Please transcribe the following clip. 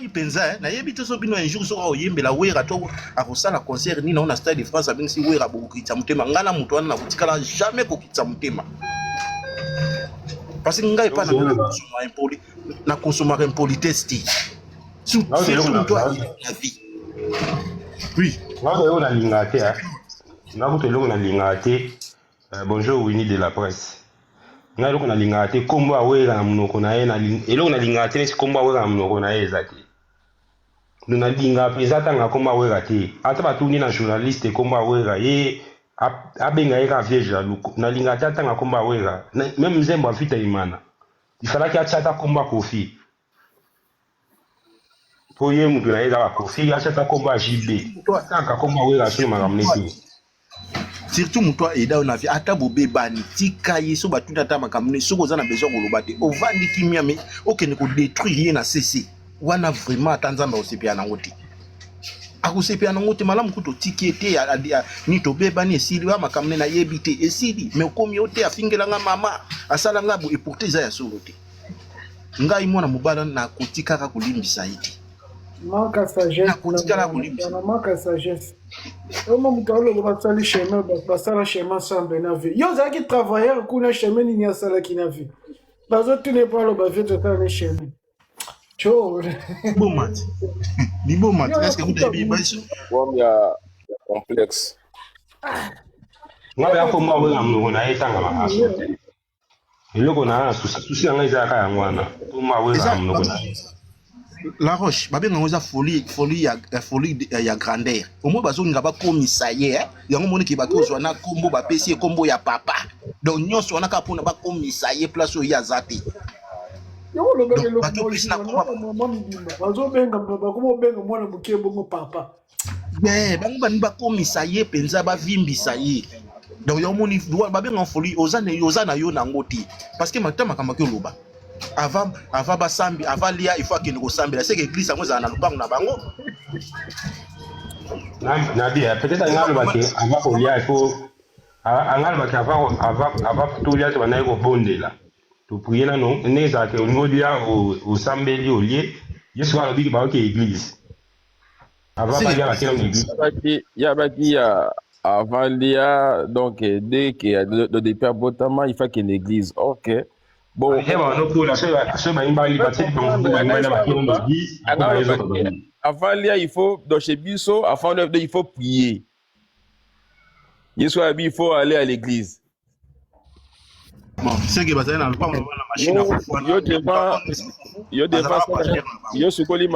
Ngai mpenza nayebi te so bino un jour soki akoyembela Wera to akosala concert nini na Stade de France, abengisi Wera, bokokitisa motema. Ngai na moto wana nakotikala jamais kokitisa motema, parce que ngai epa na consomaka impolitesse te, surtout moto na vie. Oui. Nga eloko nalingaka te, nga kutu eloko nalingaka te. Bonjour Winnie de la presse. Ngai eloko nalingaka te, nkombo awera na monoko na ye. Eloko nalingaka te neti nkombo awera na monoko na ye eza te. No, nalingaka mpenza ntanga nkombo awera te. Ata batuni na journaliste nkombo awera, ye abenga ye kaka vieux jaloux. Nalingaka te atanga nkombo awera. Même nzembo afita imana, ifalaki atia ata nkombo ya Kofi, mpo ye mutu na ye ezaka Kofi. Atia ata nkombo ya JB, atanga nkombo awera soki makambo neti. Surtout moto aida oyo na vie, ata bobebani, tika ye. So batuni ata makambo nini, soki oza na besoin koloba te, ovandi kimia. Me okende kodétruire ye na cc wana, vraiment, ata Nzambe akosepela nango te, akosepela nango te. Malamu kutu otiki ye te. Ni tobebani, esili wa makambo nde nayebi te, esili. Me okomi yo te, afingelanga mama, asalanga bo, et pourtant eza ya solo te. Ngai mwana mobala nakotikaka kolimbisa ye te. Manque ya sagesse. Nakotikala kolimbisa. Na manque ya sagesse. Omo moto aloba basali chemin, bato basala chemin ensemble na vie. Yo ozalaki travailleur kuna, chemin nini asalaki na vie? Bazotuna mpo aloba vie tosala ne chemin. Tio. Liboma te, liboma te. Est-ce kuta yebi biso? Forme ya complexe. Nga mpe akombo awera na monoko na ye etangamaka so te. Eloko na nga na souci, souci na ngai ezalaka yango wana, kombo awera na monoko na ye. La Roche, babenga yango eza folie, folie ya folie ya grandeur. Omoi bazolinga bakomisa ye, eh? Yango moniki bakozwa na kombo, bapesi ye kombo ya papa. Donc nyonso wana kaka mpona bakomisa ye place oyo ye aza te. Yango olobaka. Donc, eloko bato opesi na mama mibimba bazobenga, bakoma obenga mwana moke bongo papa. Bango balingi bakomisa ye mpenza, bavimbisa ye. Donc yo omoni, babenga folie. Oza na yo nango te, parce que mata makambo aki oloba avant basambi, avant lia, il faut akende kosambela. Seke église yango ezala na lopango na bango. Na bien, peut-être anga alobaki avant kolia, il faut anga alobaki avant tolia, to bandaki kobondela, toprier nano. Ndenge ezalaka, olingi olia, osambeli, olie. Ye soki alobiki baoki église avant balia, bakei nano église. Yabaki ya avant lia, donc dès que depuis abotama, il faut akende église, ok, bon. Ye banokola soki balingi bali, batie bango balingi bakei nano église, après bayezoka bango. Avant lia, il faut, donc chez biso, avant il faut prier. Yesu abi il faut aller à l'église. Bon, seke bazali na lopango wana, machine ya fufu wana. Yo devant, yo devant, yo sukoli.